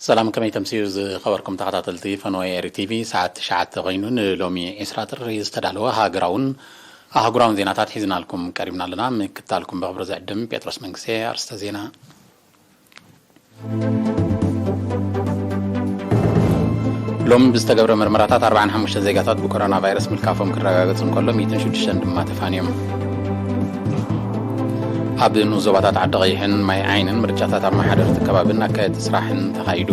ሰላም፣ ከመይ ተምስዩ ዝኸበርኩም ተኸታተልቲ ፈነወ ኤሪ ቲቪ? ሰዓት ትሽዓተ ኮይኑ ንሎሚ ዕስራ ጥሪ ዝተዳለወ ሃገራውን ኣህጉራውን ዜናታት ሒዝናልኩም ቀሪብና ኣለና። ምክታልኩም ብኽብሪ ዝዕድም ጴጥሮስ መንግስቴ። ኣርስተ ዜና። ሎም ብዝተገብረ ምርመራታት ኣርባዓን ሓሙሽተ ዜጋታት ብኮሮና ቫይረስ ምልካፎም ክረጋገጽ እንከሎ፣ ሚእትን ሽዱሽተን ድማ ተፋንዮም። ኣብ ንኡስ ዞባታት ዓዲ ቀይሕን ማይ ዓይንን ምርጫታት ኣመሓደርቲ ከባብን ኣካየድቲ ስራሕን ተኻይዱ።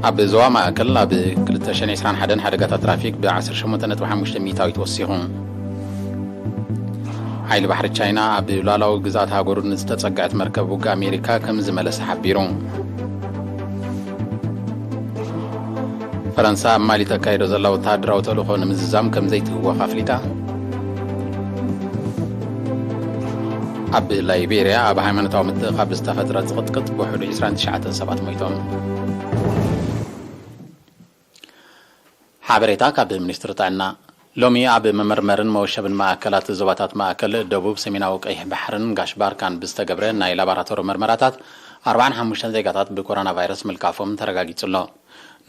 ኣብ ዞባ ማእከል ኣብ ክልተ ሽሕን ዕስራን ሓደን ሓደጋታት ትራፊክ ብ ዓሰርተ ሸሞንተ ነጥቢ ሓሙሽተ ሚእታዊት ወሲኹ። ሓይሊ ባሕሪ ቻይና ኣብ ሉዓላዊ ግዝኣት ሃገሩ ንዝተጸግዐት መርከብ ውግእ ኣሜሪካ ከም ዝመለሰ ሓቢሩ። ፈረንሳ ኣብ ማሊ ተካይዶ ዘላ ወተሃደራዊ ተልእኾ ንምዝዛም ከም ዘይትህወኽ ኣፍሊጣ። ኣብ ላይቤርያ ኣብ ሃይማኖታዊ ምትእኻብ ዝተፈጥረ ጽቕጥቅጥ ብውሕዱ ዕስራን ትሽዓተን ሰባት ሞይቶም። ሓበሬታ ካብ ሚኒስትሪ ጥዕና። ሎሚ ኣብ መመርመርን መወሸብን ማእከላት ዞባታት ማእከል፣ ደቡብ፣ ሰሜናዊ ቀይሕ ባሕርን ጋሽ ባርካን ብዝተገብረ ናይ ላቦራቶሪ መርመራታት ኣርባዓን ሓሙሽተን ዜጋታት ብኮሮና ቫይረስ ምልካፎም ተረጋጊጹ ኣሎ።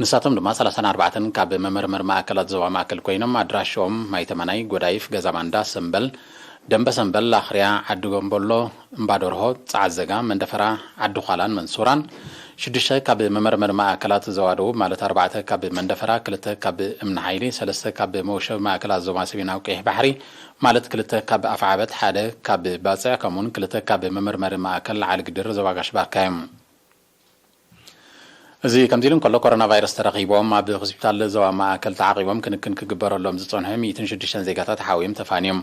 ንሳቶም ድማ ሰላሳን ኣርባዕተን ካብ መመርመሪ ማእከላት ዞባ ማእከል ኮይኖም፣ ኣድራሽኦም ማይ ተማናይ፣ ጎዳይፍ፣ ገዛ ማንዳ፣ ሰምበል፣ ደንበ ሰምበል፣ ኣኽርያ፣ ዓዲ ጎምቦሎ፣ እምባደርሆ፣ ጸዓዘጋ፣ መንደፈራ፣ ዓዲ ዃላን መንሱራን፣ ሽዱሽተ ካብ መመርመሪ ማእከላት ዞባ ደቡብ ማለት ኣርባዕተ ካብ መንደፈራ፣ ክልተ ካብ እምኒ ሓይሊ፣ ሰለስተ ካብ መወሸቢ ማእከላት ዞባ ሰሜናዊ ቀይሕ ባሕሪ ማለት ክልተ ካብ ኣፍዓበት፣ ሓደ ካብ ባጽዕ ከምኡውን ክልተ ካብ መመርመሪ ማእከል ዓሊ ግድር ዞባ ጋሽ ባርካ እዮም። እዚ ከምዚ ኢሉ እንከሎ፣ ኮሮና ቫይረስ ተረኺቦም ኣብ ሆስፒታል ዞባ ማእከል ተዓቒቦም ክንክን ክግበረሎም ዝጸንሑ ሚእትን ሽዱሽተን ዜጋታት ሓውዮም ተፋንዮም።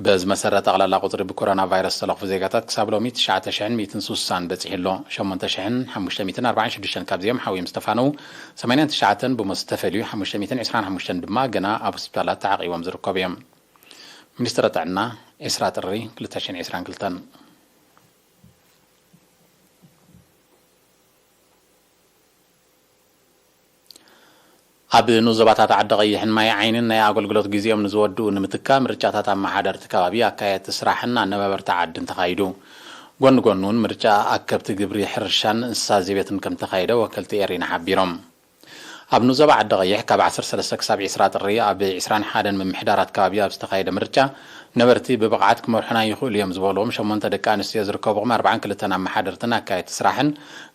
በዚ መሰረት፣ ጠቕላላ ቁጽሪ ብኮሮና ቫይረስ ዝተለኽፉ ዜጋታት ክሳብ ሎሚ ትሽዓተ ሽሕን ሚእትን ስሳን በጺሑ ኣሎ። ሸሞንተ ሽሕን ሓሙሽተ ሚእትን ኣርባዓን ሽዱሽተን ካብዚኦም ሓውዮም ዝተፋነዉ፣ ሰማንያን ትሽዓተን ብሞት ዝተፈልዩ፣ ሓሙሽተ ሚእትን ዕስራን ሓሙሽተን ድማ ገና ኣብ ሆስፒታላት ተዓቒቦም ዝርከቡ እዮም። ሚኒስትሪ ጥዕና፣ ዕስራ ጥሪ ክልተ ሽሕን ዕስራን ክልተን። ኣብ ንኡስ ዞባታት ዓዲ ቀይሕን ማይ ዓይንን ናይ ኣገልግሎት ግዜኦም ንዝወድኡ ንምትካእ፣ ምርጫታት ኣመሓደርቲ ከባቢ፣ ኣካየድቲ ስራሕን ኣነባበርቲ ዓድን ተኻይዱ። ጎኒ ጎኑ እውን ምርጫ ኣከብቲ ግብሪ ሕርሻን እንስሳ ዘቤትን ከም ተኻየደ ወከልቲ ኤሪና ሓቢሮም። ኣብ ንኡስ ዞባ ዓዲ ቀይሕ ካብ ዓሰርተ ሰለስተ ክሳብ ዕስራ ጥሪ ኣብ ዕስራን ሓደን ምምሕዳራት ከባቢ ኣብ ዝተኻየደ ምርጫ፣ ነበርቲ ብብቕዓት ክመርሑና ይኽእሉ እዮም ዝበልዎም ሸሞንተ ደቂ ኣንስትዮ ዝርከብኦም ኣርባዓን ክልተን ኣመሓደርትን ኣካየድቲ ስራሕን፣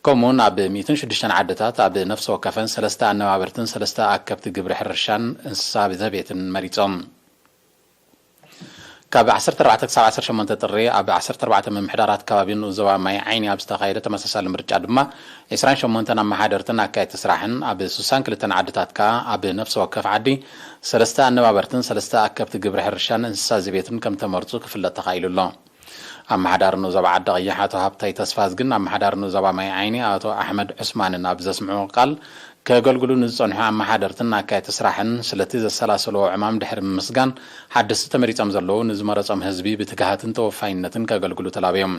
ከምኡውን ኣብ ሚእትን ሽዱሽተን ዓድታት ኣብ ነፍሲ ወከፈን ሰለስተ ኣነባበርትን ሰለስተ ኣከብቲ ግብሪ ሕርሻን እንስሳ ዘቤትን መሪጾም። ካብ ዓሰርተ ኣርባዕተ ክሳብ ዓሰርተ ሸሞንተ ጥሪ ኣብ ዓሰርተ ኣርባዕተ ምምሕዳራት ከባቢ ንኡስ ዞባ ማይ ዓይኒ ኣብ ዝተኻየደ ተመሳሳሊ ምርጫ ድማ፣ ዕስራን ሸሞንተን ኣመሓደርትን ኣካየድቲ ስራሕን ኣብ ስሳን ክልተን ዓድታት ከኣ ኣብ ነፍሲ ወከፍ ዓዲ ሰለስተ ኣነባበርትን ሰለስተ ኣከብቲ ግብሪ ሕርሻን እንስሳ ዘቤትን ከም ተመርጹ ክፍለጥ ተኻኢሉ ኣሎ። ኣመሓዳሪ ንኡስ ዞባ ዓዲ ቀይሕ ኣቶ ሃብታይ ተስፋዝግን ኣመሓዳሪ ንኡስ ዞባ ማይ ዓይኒ ኣቶ ኣሕመድ ዑስማንን ኣብ ዘስምዕዎ ቃል፣ ከገልግሉ ንዝጸንሑ ኣመሓደርትን ኣካየድቲ ስራሕን ስለቲ ዘሰላሰልዎ ዕማም ድሕሪ ምምስጋን፣ ሓደስቲ ተመሪጾም ዘለዉ ንዝመረጾም ህዝቢ ብትግሃትን ተወፋይነትን ከገልግሉ ተላብዮም።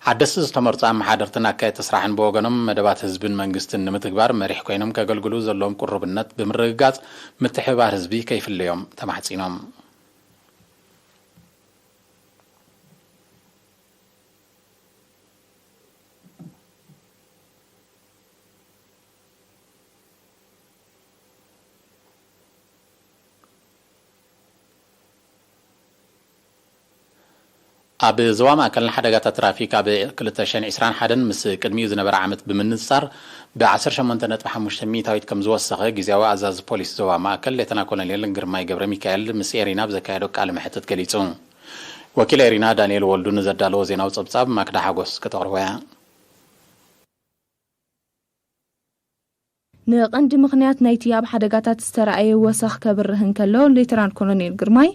ሓደስቲ ዝተመርጹ ኣመሓደርትን ኣካየድቲ ስራሕን ብወገኖም፣ መደባት ህዝብን መንግስትን ንምትግባር መሪሕ ኮይኖም ከገልግሉ ዘለዎም ቅሩብነት ብምርግጋጽ፣ ምትሕብባር ህዝቢ ከይፍለዮም ተማሕጺኖም። ኣብ ዞባ ማእከል ሓደጋታት ትራፊክ ኣብ ክልተ ሽሕን ዕስራን ሓደን ምስ ቅድሚኡ ዝነበረ ዓመት ብምንጻር ብ ዓሰርተ ሸሞንተ ነጥቢ ሓሙሽተ ሚእታዊት ከም ዝወሰኸ ግዝያዊ ኣዛዚ ፖሊስ ዞባ ማእከል ሌተና ኮሎኔል ግርማይ ገብረ ሚካኤል ምስ ኤሪና ኣብ ዘካየዶ ቃለ መሕትት ገሊጹ። ወኪል ኤሪና ዳንኤል ወልዱ ንዘዳለዎ ዜናዊ ጸብጻብ ማክዳ ሓጎስ ከተቕርቦ እያ። ንቐንዲ ምኽንያት ናይቲ ኣብ ሓደጋታት ዝተራእየ ወሰኽ ከብርህ እንከሎ፣ ሌተናል ኮሎኔል ግርማይ፣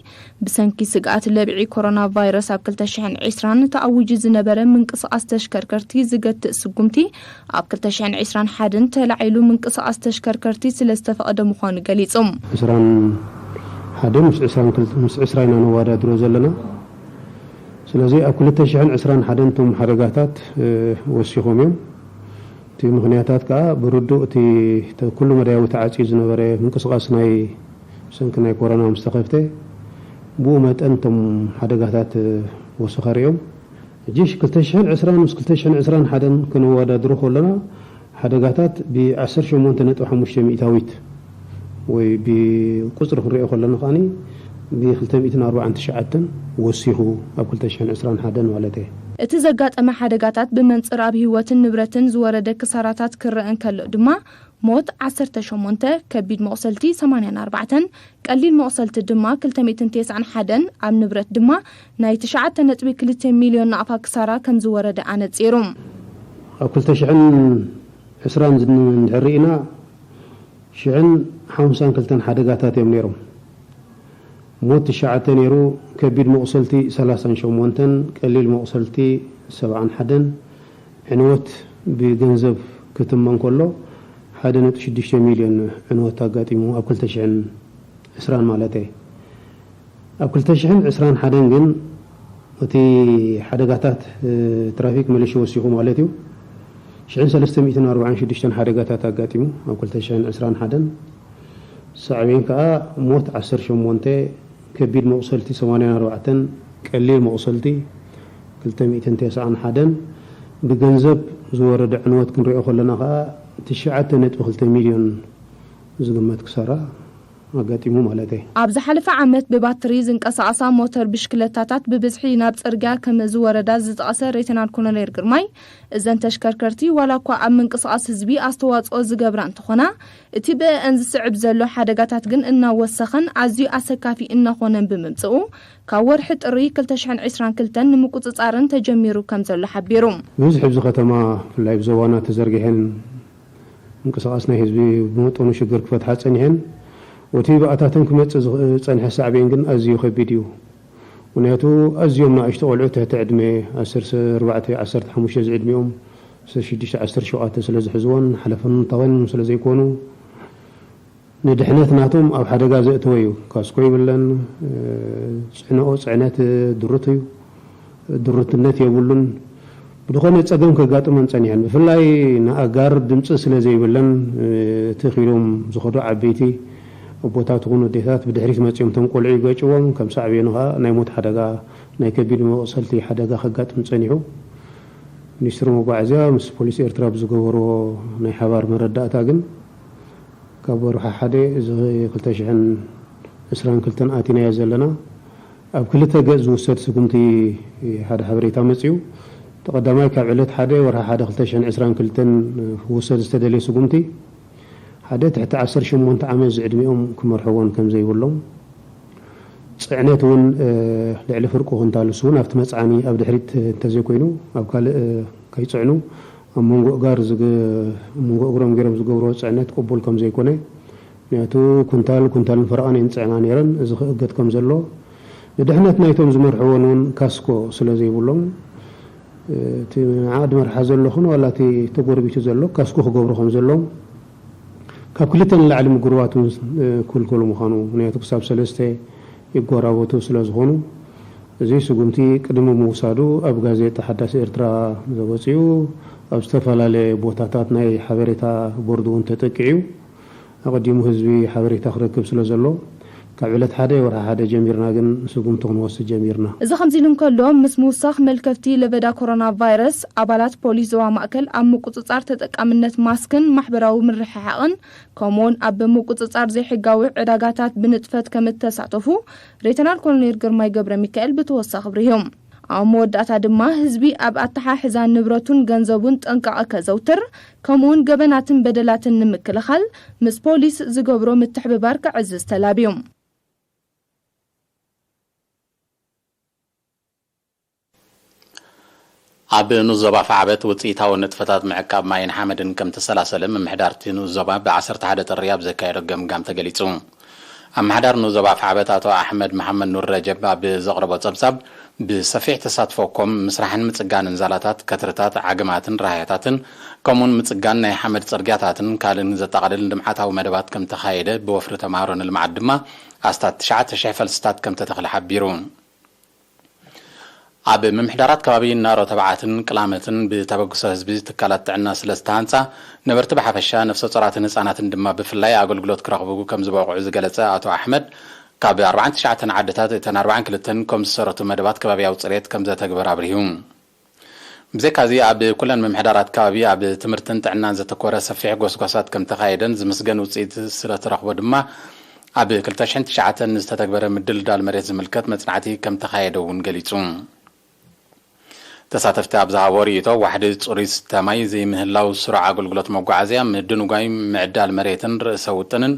ብሰንኪ ስግኣት ለብዒ ኮሮና ቫይረስ ኣብ ክልተ ሽሕን ዕስራን ተኣዊጁ ዝነበረ ምንቅስቓስ ተሽከርከርቲ ዝገትእ ስጉምቲ ኣብ ክልተ ሽሕን ዕስራን ሓደን ተላዒሉ ምንቅስቓስ ተሽከርከርቲ ስለ ዝተፈቐደ ምዃኑ ገሊጹ። ዕስራን ሓደ ምስ ዕስራን ክልተ ምስ ዕስራ ኢና ነወዳድሮ ዘለና። ስለዚ ኣብ ክልተ ሽሕን ዕስራን ሓደን እቶም ሓደጋታት ወሲኾም እዮም። እቲ ምኽንያታት ከኣ ብርዱእ እቲ ኩሉ መዳያዊ ተዓጽዩ ዝነበረ ምንቅስቓስ ናይ ብሰንኪ ናይ ኮሮና ምስ ተኸፍተ ብኡ መጠን እቶም ሓደጋታት ወሰኸ ርእዮም። ሕጂ ክልተ ሽሕን ዕስራን ምስ ክልተ ሽሕን ዕስራን ሓደን ከነወዳድሮ ከለና ሓደጋታት ብ ዓሰርተ ሸሞንተ ነጥቢ ሓሙሽተ ሚእታዊት ወይ ብቁፅሪ ክንሪኦ ከለና ከዓኒ ብ ክልተ ሚእትን ኣርባዓን ትሽዓተን ወሲኹ ኣብ ክልተ ሽሕን ዕስራን ሓደን ማለት እየ። እቲ ዘጋጠመ ሓደጋታት ብመንፅር ኣብ ህይወትን ንብረትን ዝወረደ ክሳራታት ክረአ እንከሎ ድማ ሞት ዓሰርተ ሸሞንተ፣ ከቢድ መቑሰልቲ ሰማንያን ኣርባዕተን፣ ቀሊል መቑሰልቲ ድማ ክልተ ሚእትን ተስዓን ሓደን፣ ኣብ ንብረት ድማ ናይ ትሽዓተ ነጥቢ ክልተ ሚልዮን ናቕፋ ክሳራ ከም ዝወረደ ኣነጺሩ። ኣብ ክልተ ሽሕን ዕስራን ዝን-፣ እንድሕር ርኢና፣ ሽሕን ሓምሳን ክልተን ሓደጋታት እዮም ነይሮም። ሞት ትሽዓተ ነይሩ፣ ከቢድ መቑሰልቲ ሰላሳን ሸሞንተን፣ ቀሊል መቑሰልቲ ሰብዓን ሓደን፣ ዕንወት ብገንዘብ ክትመን ከሎ ሓደ ነጥቢ ሽዱሽተ ሚልዮን ዕንወት ኣጋጢሙ ኣብ ክልተ ሽሕን ዕስራን ማለት እየ። ኣብ ክልተ ሽሕን ዕስራን ሓደን ግን እቲ ሓደጋታት፣ እ፣ ትራፊክ መሊሹ ወሲኹ ማለት እዩ። ሽሕን ሰለስተ ሚእትን ኣርባዓን ሽዱሽተን ሓደጋታት ኣጋጢሙ ኣብ ክልተ ሽሕን ዕስራን ሓደን። ሳዕቤን ከኣ ሞት ዓሰርተ ሸሞንተ፣ ከቢድ መቑሰልቲ ሰማንያን ኣርባዕተን፣ ቀሊል መቑሰልቲ ክልተ ሚእትን ተስዓን ሓደን፣ ብገንዘብ ዝወረደ ዕንወት ክንሪኦ ከለና ከኣ ትሽዓተ ነጥቢ ክልተ ሚልዮን ዝግመት ክሳራ ኣጋጢሙ ማለት እየ። ኣብ ዝሓለፈ ዓመት ብባትሪ ዝንቀሳቐሳ ሞተር ብሽክለታታት ብብዝሒ ናብ ጽርግያ ከም ዝወረዳ ዝጠቐሰ ሌተናል ኮሎኔል ግርማይ፣ እዘን ተሽከርከርቲ ዋላ እኳ ኣብ ምንቅስቓስ ህዝቢ ኣስተዋጽኦ ዝገብራ እንተኾና፣ እቲ ብአእን ዝስዕብ ዘሎ ሓደጋታት ግን እናወሰኸን ኣዝዩ ኣሰካፊ እናኾነን ብምምጽኡ፣ ካብ ወርሒ ጥሪ ክልተ ሽሕን ዕስራን ክልተን ንምቁጽጻርን ተጀሚሩ ከም ዘሎ ሓቢሩ። ብዙሕ ኣብዚ ከተማ ብፍላይ ብዞባና ተዘርጊሐን ምንቅስቓስ ናይ ህዝቢ ብመጠኑ ሽግር ክፈትሓ ጸኒሐን፣ እቲ ብኣታተን ክመጽእ ዝኽ-፣ ዝጸንሐ ሳዕቤን ግን ኣዝዩ ከቢድ እዩ። ምኽንያቱ ኣዝዮም ንኣሽቱ ቆልዑ ትሕቲ ዕድመ ዓሰርተ ኣርባዕተ፣ ዓሰርተ ሓሙሽተ ዝዕድሚኦም ዓሰርተ ሽዱሽተ፣ ዓሰርተ ሸውዓተ ስለ ዝሕዝዎን ሓለፍነታውያን ስለ ዘይኮኑ፣ ንድሕነት ናቶም ኣብ ሓደጋ ዘእተወ እዩ። ካስኮ ይብለን፣ እ፣ ጽዕንኦ ጽዕነት ድሩት እዩ፣ ድሩትነት የብሉን። ብዝኾነ ጸገም ከጋጥመን ጸኒሐን። ብፍላይ ንኣጋር ድምጺ ስለ ዘይብለን፣ እ፣ ትኽ ኢሎም ዝኸዱ ዓበይቲ ኣቦታት ይኹኑ ኣዴታት ብድሕሪት መጺኦም እቶም ቆልዑ ይገጭዎም፣ ከም ሳዕቤኑ ኸኣ ናይ ሞት ሓደጋ፣ ናይ ከቢድ መቑሰልቲ ሓደጋ ከጋጥም ጸኒሑ። ሚኒስትሪ መጓዓዝያ ምስ ፖሊስ ኤርትራ ብዝገበርዎ ናይ ሓባር መረዳእታ ግን፣ ካብ ወርሒ ሓደ እዚ ክልተ ሽሕን ዕስራን ክልተን ኣቲናዮ ዘለና፣ ኣብ ክልተ ገጽ ዝውሰድ ስጉምቲ ሓደ ሓበሬታ መጺኡ። እቲ ቀዳማይ፣ ካብ ዕለት ሓደ ወርሒ ሓደ ክልተ ሽሕን ዕስራን ክልተን ክውሰድ ዝተደልየ ስጉምቲ፣ ሓደ ትሕቲ ዓሰርተ ሸሞንተ ዓመት ዝዕድሚኦም ክመርሕዎን ከም ዘይብሎም፣ ጽዕነት እውን፣ እ፣ ልዕሊ ፍርቂ ኩንታል፣ እሱ እውን ኣብቲ መጽዓኒ ኣብ ድሕሪት እንተዘይኮይኑ ኣብ ካልእ፣ እ፣ ከይጽዕኑ ኣብ መንጎ ጋር ዝግ-፣ ኣብ መንጎ እግሮም ገይሮም ዝገብርዎ ጽዕነት ቅቡል ከም ዘይኮነ፣ ምኽንያቱ ኩንታል፣ ኩንታልን ፈረቓን እየን ዝጽዕና ነይረን። እዚ ክእገድ ከም ዘሎ፣ ንድሕነት ናይቶም ዝመርሕዎን እውን ካስኮ ስለ ዘይብሎም፣ እቲ ንዓ ዝመርሓ ዘሎ ኹን ዋላ እቲ ተጎርቢቱ ዘሎ ካስኮ ክገብሮ ከም ዘለዎም፣ ካብ ክልተ ንላዕሊ ምጉርባት እውን ክልከሉ ምዃኑ፣ ምኽንያቱ ክሳብ ሰለስተ ይጎራበቱ ስለ ዝኾኑ፣ እዚ ስጉምቲ ቅድሚ ምውሳዱ ኣብ ጋዜጣ ሓዳስ ኤርትራ ወጺኡ፣ ኣብ ዝተፈላለየ ቦታታት ናይ ሓበሬታ ቦርድ እውን ተጠቂዑ እዩ። ኣቐዲሙ ህዝቢ ሓበሬታ ክረክብ ስለ ዘሎ፣ ካብ ዕለት ሓደ ወርሒ ሓደ ጀሚርና ግን ስጉምቲ ክንወስድ ጀሚርና። እዚ ከምዚ ኢሉ እንከሎ፣ ምስ ምውሳኽ መልከፍቲ ለበዳ ኮሮና ቫይረስ፣ ኣባላት ፖሊስ ዞባ ማእከል ኣብ ምቁጽጻር ተጠቃምነት ማስክን ማሕበራዊ ምርሕሓቕን፣ ከምኡውን ኣብ ምቁጽጻር ዘይሕጋዊ ዕዳጋታት ብንጥፈት ከም እተሳተፉ ሌተናል ኮሎኔል ግርማይ ገብረ ሚካኤል ብተወሳኺ ኣብሪሁ። ኣብ መወዳእታ ድማ ህዝቢ ኣብ ኣተሓሕዛ ንብረቱን ገንዘቡን ጥንቃቐ ከዘውትር፣ ከምኡውን ገበናትን በደላትን ንምክልኻል ምስ ፖሊስ ዝገብሮ ምትሕብባር ከዕዝዝ ተላብዩ። ኣብ ንኡስ ዞባ ኣፍዓበት ውጽኢታዊ ንጥፈታት ምዕቃብ ማይን ሓመድን ከም ተሰላሰለ ምምሕዳር እቲ ንኡስ ዞባ ብ ዓሰርተ ሓደ ጥሪ ኣብ ዘካየዶ ገምጋም ተገሊጹ። ኣመሓዳሪ ንኡስ ዞባ ኣፍዓበት ኣቶ ኣሕመድ መሓመድ ኑር ረጀብ ኣብ ዘቕረቦ ጸብጻብ፣ ብሰፊሕ ተሳትፎ ኮም ምስራሕን ምጽጋንን ዛላታት፣ ከትርታት፣ ዓግማትን ራህያታትን፣ ከምኡውን ምጽጋን ናይ ሓመድ ጽርግያታትን ካልእን ዘጠቓልል ልምዓታዊ መደባት ከም ተኻየደ፣ ብወፍሪ ተማሃሮ ንልምዓት ድማ ኣስታት ትሽዓተ ሽሕ ፈልስታት ከም ተተኽለ ሓቢሩ። ኣብ ምምሕዳራት ከባቢ ናሮ ተባዓትን ቅላመትን ብተበግሶ ህዝቢ ትካላት ጥዕና ስለ ዝተሃንጻ፣ ነበርቲ ብሓፈሻ፣ ነፍሰ ጾራትን ህጻናትን ድማ ብፍላይ ኣገልግሎት ክረኽቡ ከም ዝበቕዑ ዝገለጸ ኣቶ ኣሕመድ፣ ካብ ኣርባዓን ትሽዓተን ዓድታት እተን ኣርባዓን ክልተን ኮም ዝሰረቱ መደባት ከባብያዊ ጽሬት ከም ዘተግበር ኣብሪሁ። ብዘይካዚ ኣብ ኩለን ምምሕዳራት ከባቢ ኣብ ትምህርትን ጥዕናን ዘተኮረ ሰፊሕ ጎስጓሳት ከም ተኻየደን ዝምስገን ውፅኢት ስለተረኽቦ ድማ ኣብ ክልተ ሽሕን ትሽዓተን ዝተተግበረ ምድልዳል መሬት ዝምልከት መጽናዕቲ ከም ተኻየደ እውን ገሊጹ። ተሳተፍቲ ኣብ ዝሃቦ ርእይቶ ዋሕዲ ጽሩይ ስተ ማይ ዘይምህላው ስሩዕ ኣገልግሎት መጓዓዝያ ምድንጓይ ምዕዳል መሬትን ርእሰ ውጥንን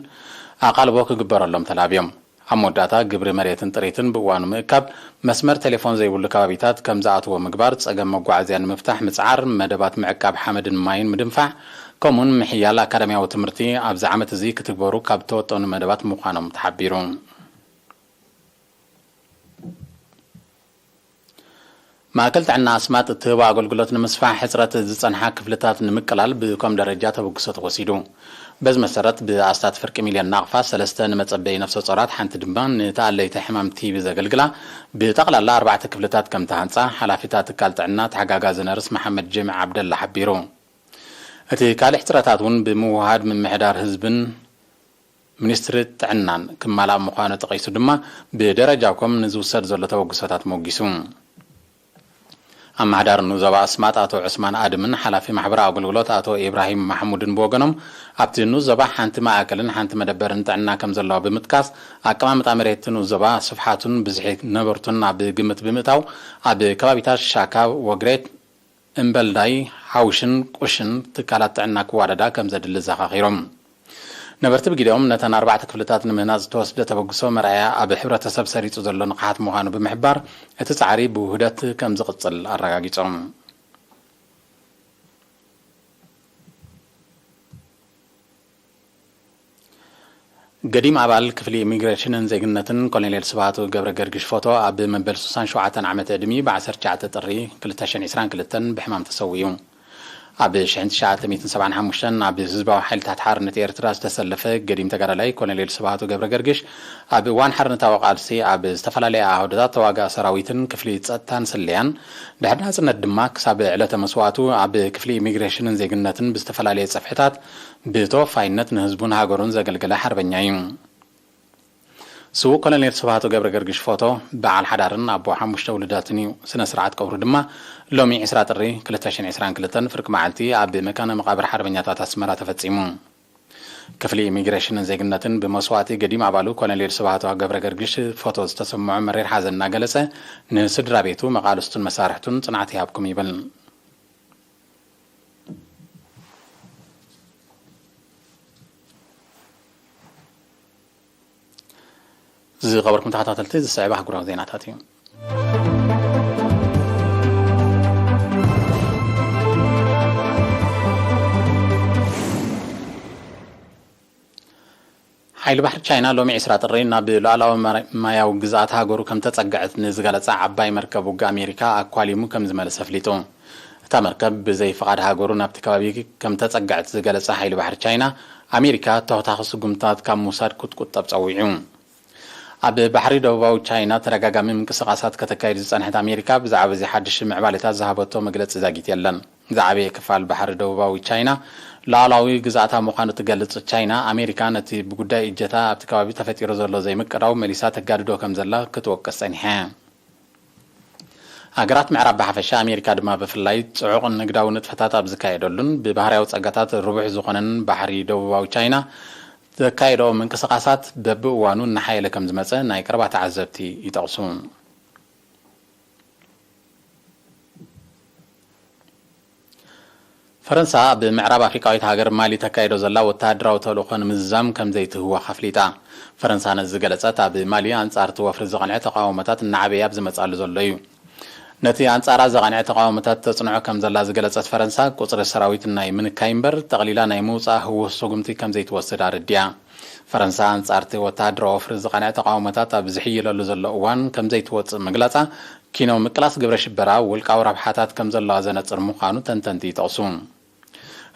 ኣቓልቦ ክግበረሎም ተላብዮም። ኣብ መወዳእታ ግብሪ መሬትን ጥሪትን ብእዋኑ ምእካብ፣ መስመር ቴሌፎን ዘይብሉ ከባቢታት ከም ዝኣትዎ ምግባር፣ ጸገም መጓዓዝያ ንምፍታሕ ምጽዓር፣ መደባት ምዕቃብ ሓመድን ማይን ምድንፋዕ፣ ከምኡውን ምሕያል ኣካዳሚያዊ ትምህርቲ ኣብዚ ዓመት እዚ ክትግበሩ ካብ ተወጠኑ መደባት ምዃኖም ተሓቢሩ። ማእከል ጥዕና ኣስማጥ እትህቦ ኣገልግሎት ንምስፋሕ ሕጽረት ዝጸንሓ ክፍልታት ንምቅላል ብኮም ደረጃ ተበግሶ ተወሲዱ። በዚ መሰረት ብኣስታት ፍርቂ ሚልዮን ናቕፋ ሰለስተ ንመጸበዪ ነፍሰ ጾራት ሓንቲ ድማ ንተኣለይቲ ሕማም ቲቢ ዘገልግላ ብጠቕላላ ኣርባዕተ ክፍልታት ከም ተሃንጻ ሓላፊታ ትካል ጥዕና ተሓጋጋዚ ነርስ መሓመድ ጀምዕ ዓብደላ ሓቢሩ። እቲ ካልእ ሕጽረታት እውን ብምውሃድ ምምሕዳር ህዝብን ሚኒስትሪ ጥዕናን ክማላእ ምዃኑ ጠቒሱ ድማ ብደረጃ ኮም ንዝውሰድ ዘሎ ተበግሶታት ሞጊሱ። ኣመሓዳሪ ንኡስ ዞባ ኣስማጥ ኣቶ ዑስማን ኣድምን ሓላፊ ማሕበራዊ ኣገልግሎት ኣቶ ኢብራሂም ማሕሙድን ብወገኖም ኣብቲ ንኡስ ዞባ ሓንቲ ማእከልን ሓንቲ መደበርን ጥዕና ከም ዘለዋ ብምጥቃስ ኣቀማምጣ መሬት ንኡስ ዞባ ስፍሓቱን ብዝሒ ነበርቱን ኣብ ግምት ብምእታው ኣብ ከባቢታት ሻካ፣ ወግሬት፣ እምበልዳይ፣ ሓውሽን ቁሽን ትካላት ጥዕና ክዋደዳ ከም ዘድሊ ዘኻኺሮም። ነበርቲ ብግዲኦም ነተን ኣርባዕተ ክፍልታት ንምህናጽ ዝተወስደ ተበግሶ መርኣያ ኣብ ሕብረተሰብ ሰሪጹ ዘሎ ንቕሓት ምዃኑ ብምሕባር እቲ ጻዕሪ ብውህደት ከም ዝቕጽል ኣረጋጊጾም። ገዲም ኣባል ክፍሊ ኢሚግሬሽንን ዜግነትን ኮሎኔል ስብሃቱ ገብረ ገርግሽ ፎቶ ኣብ መበል ስሳን ሸውዓተን ዓመት ዕድሚ ብ ዓሰርተ ትሽዓተ ጥሪ ክልተ ሽሕን ዕስራን ክልተን ብሕማም ተሰዊኡ። ኣብ ሽሕን ትሽዓተ ሚእትን ሰብዓን ሓሙሽተን ኣብ ህዝባዊ ሓይልታት ሓርነት ኤርትራ ዝተሰለፈ ገዲም ተጋዳላይ ኮሎኔል ስብሃቱ ገብረ ገርግሽ ኣብ እዋን ሓርነታዊ ቃልሲ ኣብ ዝተፈላለየ ኣውደታት ተዋጋእ ሰራዊትን ክፍሊ ጸጥታን ስለያን ድሕሪ ናጽነት ድማ ክሳብ ዕለተ መስዋእቱ ኣብ ክፍሊ ኢሚግሬሽንን ዜግነትን ብዝተፈላለየ ጸፍሕታት ብተወፋይነት ንህዝቡን ሃገሩን ዘገልገለ ሓርበኛ እዩ። ስዉእ ኮሎኔል ስብሃቱ ገብረ ገርግሽ ፎቶ በዓል ሓዳርን ኣቦ ሓሙሽተ ውሉዳትን እዩ። ስነ ስርዓት ቀብሩ ድማ ሎሚ ዕስራ ጥሪ ክልተ ሽሕን ዕስራን ክልተን ፍርቂ መዓልቲ ኣብ መካነ መቓብር ሓርበኛታት ኣስመራ ተፈጺሙ። ክፍሊ ኢሚግሬሽንን ዜግነትን ብመስዋእቲ ገዲም ኣባሉ ኮሎኔል ስብሃቱ ገብረ ገርግሽ ፎቶ ዝተሰምዖ መሪር ሓዘን እናገለጸ ንስድራ ቤቱ፣ መቓልስቱን መሳርሕቱን ጽንዓት ይሃብኩም ይብል። ዝኸበርኩም ተኸታተልቲ፣ ዝስዕብ ኣህጉራዊ ዜናታት እዩ። ሓይሊ ባሕሪ ቻይና ሎሚ ዕስራ ጥሪ ናብ ሉዓላዊ መረ-፣ ማያዊ ግዝኣት ሃገሩ ከም ተጸግዐት ንዝገለጸ ዓባይ መርከብ ውግእ ኣሜሪካ ኣኳሊሙ ከም ዝመለሰ ኣፍሊጡ። እታ መርከብ ብዘይ ፍቓድ ሃገሩ ናብቲ ከባቢ ከም ተጸግዐት ዝገለጸ ሓይሊ ባሕሪ ቻይና፣ ኣሜሪካ ተኸታኺ ስጉምትታት ካብ ምውሳድ ክትቁጠብ ጸዊዑ። ኣብ ባሕሪ ደቡባዊ ቻይና ተደጋጋሚ ምንቅስቓሳት ከተካይድ ዝጸንሐት ኣሜሪካ፣ ብዛዕባ እዚ ሓድሽ ምዕባሌታት ዝሃበቶ መግለጺ ዛጊት የለን። ዝዓበየ ክፋል ባሕሪ ደቡባዊ ቻይና ሉዓላዊ ግዝኣታ ምዃኑ እትገልጽ ቻይና፣ ኣሜሪካ ነቲ ብጉዳይ እጀታ ኣብቲ ከባቢ ተፈጢሩ ዘሎ ዘይምቅዳው መሊሳ ተጋድዶ ከም ዘላ ክትወቅስ ጸኒሓ። ሃገራት ምዕራብ ብሓፈሻ፣ ኣሜሪካ ድማ ብፍላይ፣ ጽዑቕ ንግዳዊ ንጥፈታት ኣብ ዝካየደሉን ብባህርያዊ ጸጋታት ርቡሕ ዝኾነን ባሕሪ ደቡባዊ ቻይና፣ ዘካየዶ ምንቅስቓሳት በብእዋኑ እናሓየለ ከም ዝመጸ ናይ ቀረባ ተዓዘብቲ ይጠቕሱ። ፈረንሳ ኣብ ምዕራብ ኣፍሪቃዊት ሃገር ማሊ ተካይዶ ዘላ ወተሃደራዊ ተልእኾ ንምዝዛም ከም ዘይትህወኽ ኣፍሊጣ። ፈረንሳ ነዚ ዝገለጸት፣ ኣብ ማሊ ኣንጻር እቲ ወፍሪ ዝቐንዐ ተቓውሞታት እናዓበየ ኣብ ዝመጽኣሉ ዘሎ እዩ። ነቲ ኣንጻራ ዝቐንዐ ተቓውሞታት ተጽንዖ ከም ዘላ ዝገለጸት ፈረንሳ፣ ቁጽሪ ሰራዊት ናይ ምንካይ እምበር፣ ጠቕሊላ ናይ ምውጻእ ህዉስ ስጉምቲ ከም ዘይትወስድ ኣረዲኣ። ፈረንሳ ኣንጻር እቲ ወተሃደራዊ ወፍሪ ዝቐንዐ ተቓውሞታት ኣብ ዝሕይለሉ ዘሎ እዋን ከም ዘይትወጽእ ምግላጻ፣ ኪኖ ምቅላስ ግብረ ሽበራ ውልቃዊ ረብሓታት ከም ዘለዋ ዘነጽር ምዃኑ ተንተንቲ ይጠቕሱ።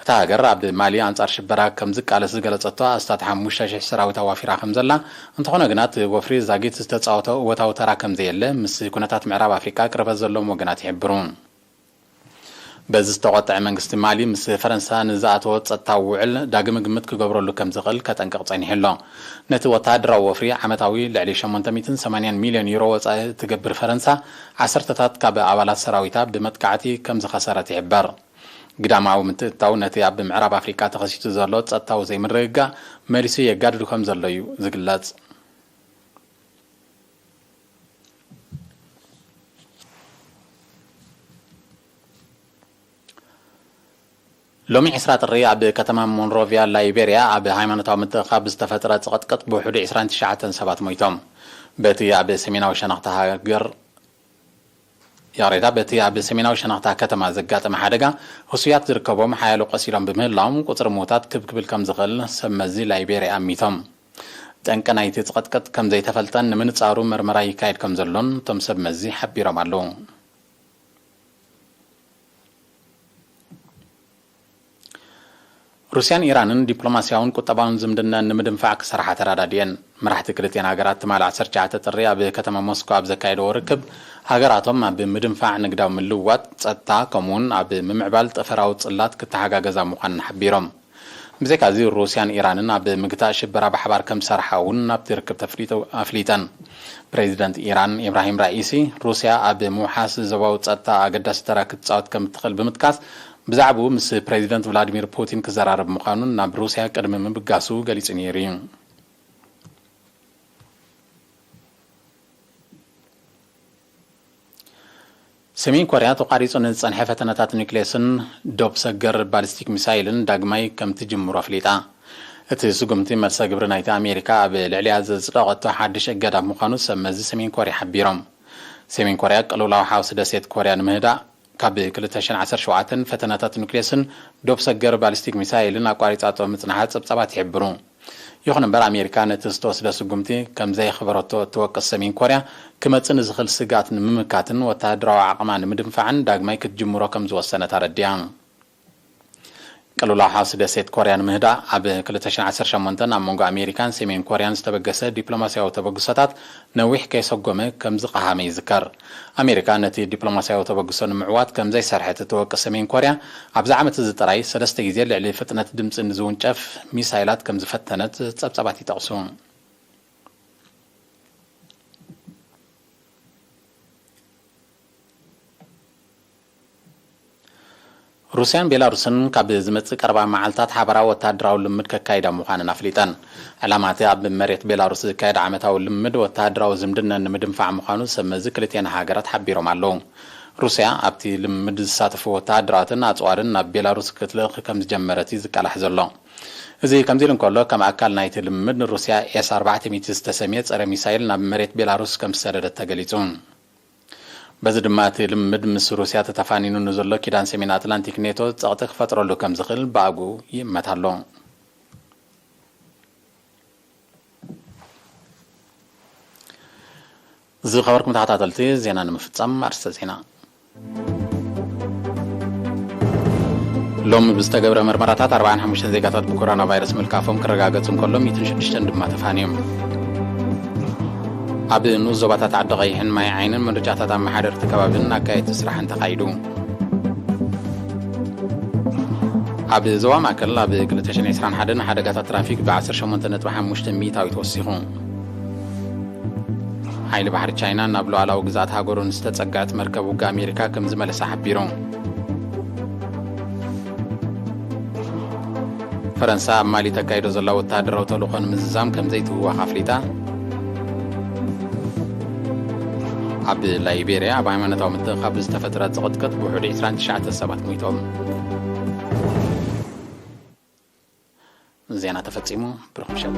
እታ ሃገር ኣብ ማሊ ኣንጻር ሽበራ ከም ዝቃለስ ዝገለጸቶ ኣስታት ሓሙሽተ ሽሕ ሰራዊት ኣዋፊራ ከም ዘላ፣ እንተኾነ ግና እቲ ወፍሪ ዛጊት ዝተጻወቶ እወታዊ ተራ ከም ዘየለ ምስ ኩነታት ምዕራብ ኣፍሪቃ ቅርበት ዘለዎም ወገናት ይሕብሩ። በዚ ዝተቖጥዐ መንግስቲ ማሊ ምስ ፈረንሳ ንዝኣተዎ ጸጥታዊ ውዕል ዳግመ ግምት ክገብረሉ ከም ዝኽእል ከጠንቅቕ ጸኒሑ ኣሎ። ነቲ ወተሃደራዊ ወፍሪ ዓመታዊ ልዕሊ ሸሞንተ ሚእትን ሰማንያን ሚልዮን ዩሮ ወጻኢ እትገብር ፈረንሳ፣ ዓሰርተታት ካብ ኣባላት ሰራዊታ ብመጥቃዕቲ ከም ዝኸሰረት ይሕበር። ግዳማዊ ምትእትታው ነቲ ኣብ ምዕራብ ኣፍሪቃ ተኸሲቱ ዘሎ ጸጥታዊ ዘይምርግጋእ መሊሱ የጋድዱ ከም ዘሎ እዩ ዝግለጽ። ሎሚ ዕስራ ጥሪ ኣብ ከተማ ሞንሮቪያ ላይቤርያ ኣብ ሃይማኖታዊ ምትእኻብ ዝተፈጥረ ጽቕጥቅጥ ብውሕዱ ዕስራን ትሽዓተን ሰባት ሞይቶም። በቲ ኣብ ሰሜናዊ ሸነኽታ ሃገር ይቕሬታ፣ በቲ ኣብ ሰሜናዊ ሸነኽታ ከተማ ዘጋጠመ ሓደጋ ህሱያት ዝርከቦም ሓያሎ ቆሲሎም ብምህላዎም ቁጽሪ ምዉታት ክብ ክብል ከም ዝኽእል ሰብ መዚ ላይቤርያ ኣሚቶም። ጠንቂ ናይቲ ጽቕጥቅጥ ከም ዘይተፈልጠን ንምንጻሩ መርመራ ይካየድ ከም ዘሎን እቶም ሰብ መዚ ሓቢሮም ኣለዉ። ሩስያን ኢራንን ዲፕሎማስያውን ቁጠባውን ዝምድናን ንምድንፋዕ ክሰርሓ ተራዳዲኤን። መራሕቲ ክልቲኣን ሃገራት ትማሊ ዓሰርተ ትሽዓተ ጥሪ ኣብ ከተማ ሞስኮ ኣብ ዘካየደዎ ርክብ፣ ሃገራቶም ኣብ ምድንፋዕ ንግዳዊ ምልውዋጥ፣ ጸጥታ፣ ከምኡውን ኣብ ምምዕባል ጠፈራዊ ጽላት ክተሓጋገዛ ምዃነን ሓቢሮም። ብዘይካዚ፣ ሩስያን ኢራንን ኣብ ምግታእ ሽበራ ብሓባር ከም ዝሰርሓ እውን ናብቲ ርክብ ተፍሊጡ-፣ ኣፍሊጠን። ፕሬዚደንት ኢራን ኢብራሂም ራኢሲ፣ ሩስያ ኣብ ምውሓስ ዞባዊ ጸጥታ ኣገዳሲ ተራ ክትጻወት ከም እትኽእል ብምጥቃስ፣ ብዛዕባኡ ምስ ፕሬዚደንት ቭላዲሚር ፑቲን ክዘራረብ ምዃኑን ናብ ሩስያ ቅድሚ ምብጋሱ ገሊጹ ነይሩ እዩ። ሰሜን ኮርያ ተቋሪጹ ንዝጸንሐ ፈተነታት ኒውክሌስን ዶብ ሰገር ባሊስቲክ ሚሳይልን ዳግማይ ከም ትጅምሮ ኣፍሊጣ። እቲ ስጉምቲ መልሰ ግብሪ ናይቲ ኣሜሪካ ኣብ ልዕሊኣ ዘጽደቐቶ ሓድሽ እገዳ ምዃኑ ሰብ መዚ ሰሜን ኮርያ ሓቢሮም። ሰሜን ኮርያ ቅልውላው ሓውሲ ደሴት ኮርያ ንምህዳእ ካብ ክልተ ሽሕን ዓሰርተ ሸውዓተን ፈተነታት ኒውክሌስን ዶብ ሰገር ባሊስቲክ ሚሳይልን ኣቋሪጻቶ ምጽንሓ ጸብጻባት ይሕብሩ። ይኹን እምበር፣ ኣሜሪካ ነቲ ዝተወስደ ስጉምቲ ከም ዘየኽበረቶ እትወቅስ ሰሜን ኮርያ፣ ክመጽእ ንዝኽእል ስግኣት ንምምካትን ወተሃደራዊ ዓቕማ ንምድንፋዕን ዳግማይ ክትጅምሮ ከም ዝወሰነት ኣረዲኣ። ቅልውላው ሓውሲ ደሴት ኮርያ ንምህዳእ ኣብ ክልተ ሽሕን ዓሰርተ ሸሞንተን ኣብ መንጎ ኣሜሪካን ሰሜን ኮርያን ዝተበገሰ ዲፕሎማስያዊ ተበግሶታት ነዊሕ ከይሰጎመ ከም ዝቐሃመ ይዝከር። ኣሜሪካ ነቲ ዲፕሎማስያዊ ተበግሶ ንምዕዋት ከም ዘይሰርሐት እትወቅስ ሰሜን ኮርያ፣ ኣብዚ ዓመት እዚ ጥራይ ሰለስተ ግዜ ልዕሊ ፍጥነት ድምጺ ንዝውንጨፍ ሚሳይላት ከም ዝፈተነት ጸብጻባት ይጠቕሱ። ሩስያን ቤላሩስን ካብ ዝመጽእ ቀረባ መዓልታት ሓባራዊ ወተሃደራዊ ልምድ ከካይዳ ምዃነን ኣፍሊጠን። ዕላማ እቲ ኣብ መሬት ቤላሩስ ዝካየድ ዓመታዊ ልምድ ወተሃደራዊ ዝምድና ንምድንፋዕ ምዃኑ ሰብ መዚ ክልቲኣን ሃገራት ሓቢሮም ኣለዉ። ሩስያ ኣብቲ ልምድ ዝሳተፉ ወተሃደራትን ኣጽዋርን ናብ ቤላሩስ ክትልእኽ ከም ዝጀመረት እዩ ዝቃላሕ ዘሎ። እዚ ከምዚ ኢሉ እንከሎ፣ ከም ኣካል ናይቲ ልምድ ንሩስያ ኤስ ኣርባዕተ ሚእቲ ዝተሰምየ ጸረ ሚሳይል ናብ መሬት ቤላሩስ ከም ዝሰደደት ተገሊጹ። በዚ ድማ እቲ ልምድ ምስ ሩስያ ተተፋኒኑ ንዘሎ ኪዳን ሰሜን ኣትላንቲክ ኔቶ ጸቕጢ ክፈጥረሉ ከም ዝኽእል ብኣግኡ ይእመት ኣሎ። ዝኸበርኩም ተኸታተልቲ፣ ዜና ንምፍጻም ኣርእስተ ዜና። ሎሚ ብዝተገብረ መርመራታት ኣርባዓን ሓሙሽተን ዜጋታት ብኮሮና ቫይረስ ምልካፎም ክረጋገጽ እንከሎ፣ ሚእትን ሽዱሽተን ድማ ተፋንዮም። ኣብ ንኡስ ዞባታት ዓዲ ቀይሕን ማይ ዓይንን ምርጫታት ኣመሓደርቲ ከባቢን ኣካየድቲ ስራሕን ተኻይዱ። ኣብ ዞባ ማእከል ኣብ ክልተ ሽሕን ዕስራን ሓደን ሓደጋታት ትራፊክ ብዓሰርተ ሸሞንተ ነጥቢ ሓሙሽተ ሚእታዊት ወሲኹ። ሓይሊ ባሕሪ ቻይና ናብ ሉዓላዊ ግዝኣት ሃገሩ ንዝተጸግዐት መርከብ ውግእ ኣሜሪካ ከም ዝመለሳ ሓቢሩ። ፈረንሳ ኣብ ማሊ ተካይዶ ዘላ ወተሃደራዊ ተልእኾ ንምዝዛም ከም ዘይትህወኽ ኣፍሊጣ። ኣብ ላይቤርያ ኣብ ሃይማኖታዊ ምትእኻብ ዝተፈጥረ ጽቕጥቅጥ ብውሕዱ ዕስራን ትሽዓተን ሰባት ሞይቶም። ዜና ተፈጺሙ። ብሩኽ ምሸት።